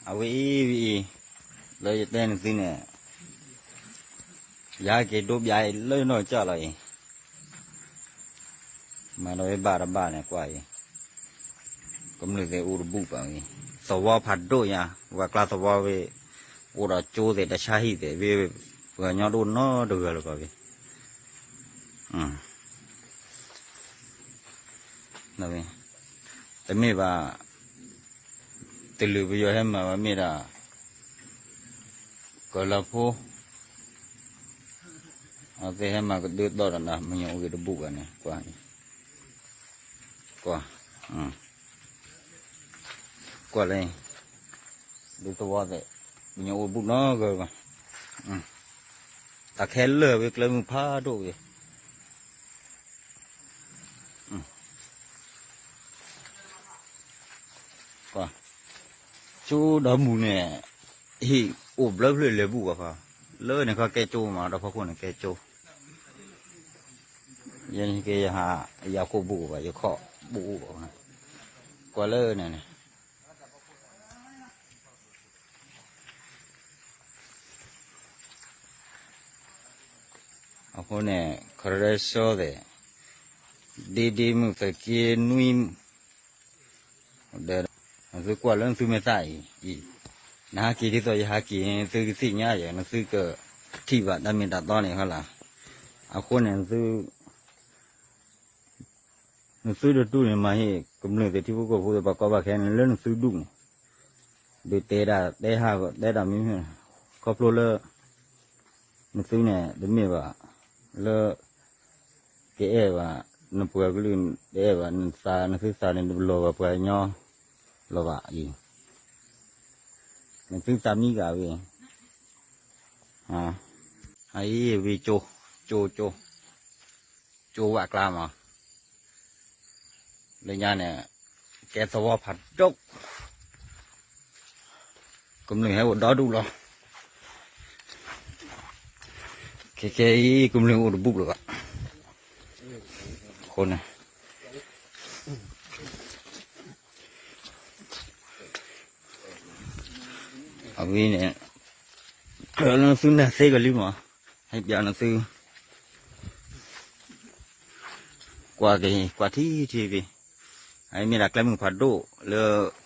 အဝဲအံၤဝဲအံၤ, လၢယတဲနသုန့ၣ်, ယဟဲက့ၤဒိးဘျးအံၤလၢယနီၢ်ကစၢ်လီၤအံၤ, မၤဒီးဝဲဘၣ်တဘၣ်န့ၣ်ကွၢ်အံၤ, ကမျၢၢ်သ့ၣ်အိၣ်တဘူၣ်ဘၣ်ဝဲ, သဝီဖးဒိၣ်ညါ, ဝဲကျါသဝီဝဲ, အိၣ်ဒီးကၠိသ့ၣ်တၢ်ဆါဟံၣ်သ့ၣ် ဝဲ, ပှၤကညီတအိၣ်နီတဂၤလၢၤဘၣ်ဝဲ တမ့ၢ်ဘၣ်, တလုာ်ပယီၤဟဲမၤဘၣ်မ့ၢ်ဒၣ်, ကလီၤဖိ, အဝဲသ့ၣ်ဟဲမၤကဒုးသီၣ်ဒီးနၤ မညီအိၣ်ဂ့ၤတဘူၣ်ဘၣ်န့ၣ်, ကွၢ်, ကွၢ်, ကွၢ်လၢ, ဒုးသဝီသ့ၣ်, မညီအိၣ်ဘူၣ်နီတဂၤဘၣ်, တၢ်ခဲလၢာ်ဝဲကျဲမုၢ်ဖးဒိၣ်ဝဲ ကၠိဒီမူးန့ၣ်, ဟံၣ်အိၣ်ဘျၢဖျၢၣ်လဲၤဘူၣ်ဘၣ်ဃီ, လၢန့ၣ်ခီကဲကၠိမး ဒီဖီခိၣ်န့ၣ်ကဲကၠိ, ယဲန့ၣ်ကဲယဟး, ယၤခိၣ်ဘူၣ်ဘၣ် ယခီၣ်ဘူၣ်အိၣ်ဘၣ်, ကွၢ်လၢန့ၣ်န့ၣ် အဃိန့ၣ် ခရဲစီသ့ၣ်, ဒ့ဒ့မုၢ်သက့နွံ, ဒီး, နသုကွၢ်လၢနသုမ့ၢ်သးအံၤ, နဟဲက့ၤဒ်သိးယဟဲက့ၤ နသုကသ့ၣ်ညါယဲ နသုကထံၣ်ဘၣ်တၢ်မ့ၢ်တၢ်တီန့ၣ်ဃီလီၤ, အဃိန့ၣ် နသုတတူၢ်န့ၣ်မၤဟ့ၣ် ကမျၢၢ်သ့ၣ်ထံဖိကီၢ်ဖိသ့ၣ်ပှၤကီဘၣ်ခဲန့ၣ် လၢနသုဒူၣ်န့ၣ်, ဒုးတဲဒၣ်တဲဟးဂီၤတဲဒၣ်မ့မ့ၢ်, ခီဖျိလၢ, နသုန့ၣ်တမ့ၢ်ဘၣ်, လၢ, ကအဲၣ်ဘၣ်, နပှၤကလုာ်တအဲၣ်ဘၣ် နသးနသုသးန့ၣ်တလီၤဘၣ်ပှၤကညီ, လီၤဘၣ်အံၤ, နသုသးမံဂၤဝဲ အံၤဝံကၠိ, ကၠိကၠိ, ကၠိဝဲအကျါမး, လၢညါန့ၣ်, ကဲသဝီဖးဒိၣ်, ကမျၢၢ်ဟဲအိၣ်ဒီဒူၣ်လီၤ, ခဲခဲအံၤကမျၢၢ်အိၣ်တဘူၣ်လၢၤဘၣ်, အဃိန့ၣ် အဝဲန့ၣ်, လၢနသုန့ၣ်သ့ကလံမး, ဟဲပျးနသု, ကွၢ်က့ၤ ကွၢ်ထံထံဖဲ, အမ့ၢ်ဒၣ်ကျဲမုၢ်ဖးဒိၣ်လၢ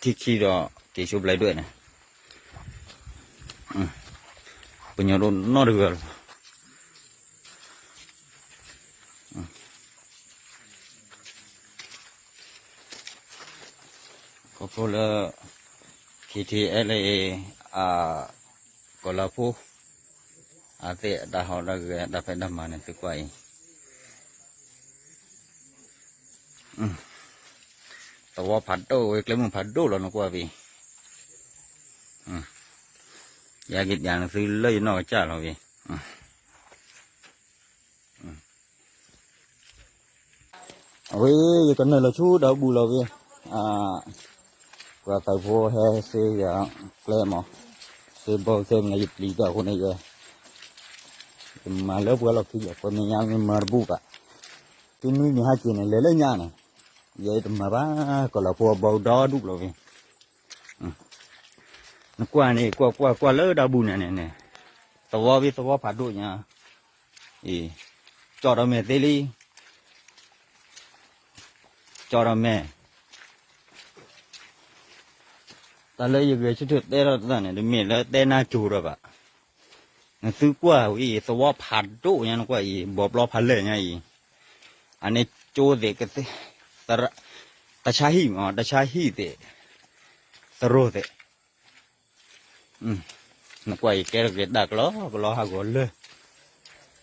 ထံခံဒီးက့ၤဆိဘျဲဒွဲၣ်န့ၣ်, ပညီဒိၣ်နီတဂၤလီၤ ခီဖျိလၢ KTLA အ ကီၢ်လၤဖိ အသ့ၣ်အတၢ်ဟီၣ်တၢ်ဂဲၤတၢ်ဖံးတၢ်မၤန့ၣ် သုကွၢ်အံၤ သဝီဖးဒိၣ်ဝဲ ကျဲမုၢ်ဖးဒိၣ်လီၤ နကွၢ်ဖဲ ယက့ၤပျးနသုလၢယနီၢ်ကစၢ်လီၤဖဲ အဝဲ ယကနုာ်လီၤဆူဒီးဘူၣ်လီၤဖဲ ပှၤသးဖိဟဲစ့ယၤကျဲမး စ့ဘီစ့မနုၤ ယပျံၤတၢ်အဃိန့ၣ် ယမၤလၢပှၤလီၢ်ခံယၤ ပှၤမဲာ်ညါမ့ၢ်မၤတဘူၣ်ဘၣ် သုနွံမ့ၢ်ဟဲက့ၤန့ၣ် လဲၤလၢညါန့ၣ် ယတမၤဘၣ် ကီၢ်လၤဖိအဘီဒီဒူၣ်လီၤဖဲ နကွၢ်န့ၣ် ကွၢ်ကွၢ်ကွၢ်လၢဒီးဘူၣ်န့ၣ်န့ၣ် သဝီဖဲသဝီဖးဒိၣ်ညါ ကၠီၣ်ဒီးမဲာ်သ့လံ ကၠီၣ်ဒီးမဲာ် တၢ်လၢယဂဲၤဆၢထၢၣ်တဲထီၣ်တၢ်န့ၣ် တမ့ၢ်လၢတဲနါစိၤဒီးဘၣ် နသုကွၢ်ဝဲအံၤ သဝီဖးဒိၣ်ညါ နကွၢ်အံၤ ဘီပျီဖးလဲၢ်ညါအံၤ အန့ၣ်ကၠိသ့ၣ် တၢ်ဆါဟံၣ်မး တၢ်ဆါဟံၣ်သ့ၣ် သရိာ်သ့ၣ် နကွၢ်အံၤ ကဲထီၣ်က့ၤတၢ်ကလီကလီဟးဂီၤလၢ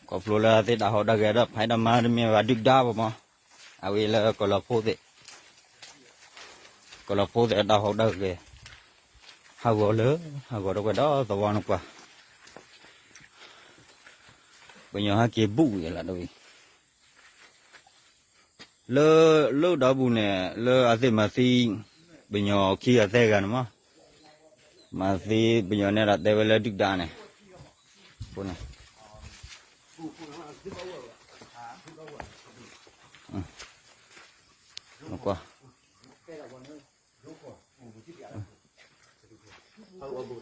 ခီဖျိလၢအသ့ၣ်တၢ်ဟီၣ်တၢ်ဂဲၤဒီး ဖံးတၢ်မၤတမ့ၢ်ဘၣ်ဒုၣ်ဒါဘၣ်မး အဝဲလၢကီၢ်လၤဖိသ့ၣ် ကီၢ်လၤဖိသ့ၣ်အတၢ်ဟီၣ်တၢ်ဂဲၤ ဟးဂီၤလၢ ဟးဂီၤဒီးကွဲးဒီးသဝီနကွၢ် ပညီဟဲက့ၤဘူၣ်ဝဲလီၤတဝံၤ လၢ လၢဒီးဘူၣ်န့ၣ် လၢအသ့ၣ်မၤသံ ပညီခံဂၤသၢဂၤန့ၣ်မး မၤသံပညီန့ၣ်ဒီးတဲဝဲလၢဒုၣ်ဒါန့ၣ် အဃိန့ၣ် ကွၢ် ဝံၤ,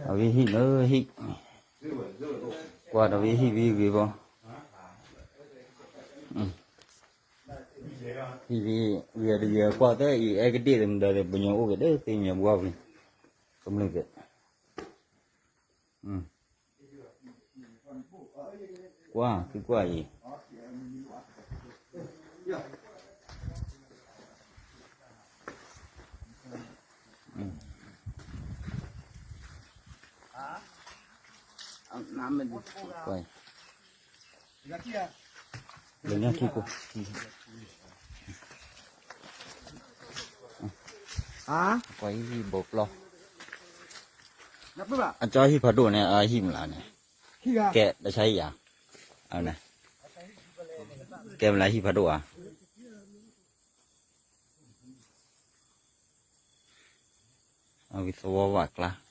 အဝံၤဟံၣ်လၢဟံၣ်, ကွၢ်ဒီးဝံၤဟံၣ်ဝံၤဂ့ၤဘီ, ဟံၣ်ဝံၤဂ့ၤတဂ့ၤ ကွၢ်သၢအံၤ အဲကဒ့ၣ်တမံၤဒီး ပညီအိၣ်က့ၤဒီးသ့ၣ်ညါဘှီဝံၤ, ကမျၢၢ်သ့ၣ်, ကွၢ်သုကွၢ်အံၤ လၢညါထံကိၢ်, ကွၢ်ဟံၣ်ဘိပျီ, အကၠီဟံၣ်ဖးဒိၣ်န့ၣ် အဟံၣ်မလါန့ၣ်, ကဲတၢ်ဆါဟံၣ်ဧါ, ကဲမလါဟံၣ်ဖးဒိၣ်ဧါ, အဝံသဝီဝၣ်ကျါ